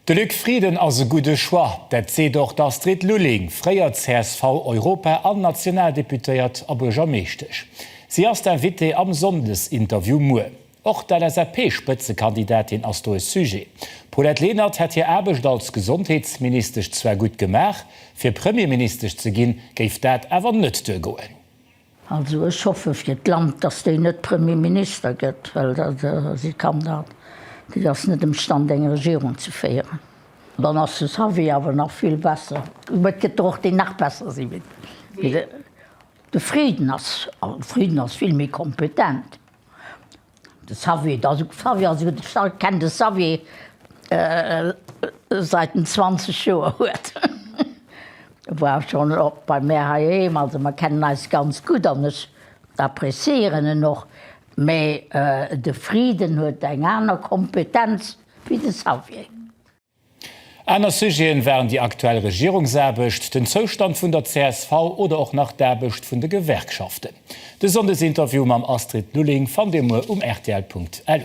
De Luc Frieden ass e gudde Choix, dat seet och d'Astrid Lulling, fréier CSV-Europa an Nationaldeputéiert a Buergermeeschtesch. Si ass d'Invitée am Sonndesinterview muer. Och d'LSAP-Spëtzekandidatin ass do e Sujet. D'Paulette Lenert hätt hir Aarbecht als Gesondheetsministesch zwar gutt gemaach, fir Premierministesch ze ginn, géif dat awer net duergoen. Also ech hoffe fir d'Land, datt déi net Premier Minister gëtt, well si kann dat, déi ass net emstand eng Regierung ze féieren. Dann ass de Xavier awer nach vill besser. Mä et gëtt der och déi nach besser si wéi de Frieden ass. De Frieden ass vill méi kompetent. De Xavier, de Xavier ass esou ech kennen de Xavier seit en 20 Joer huet. E war schonn och bei mär heiheem, also mer kennen eis ganz gutt an ech appréciéieren en och. Mä de Frieden huet eng aner Kompetenz wéi de Xavier. Aner Sujeten waren déi aktuell Regierungsaarbecht, den Zoustand vun der csv oder och nach d'Aarbecht vun de Gewerkschaften. De Sonndesinterview mam Astrid Lulling fannt Dir muer um rtl.lu.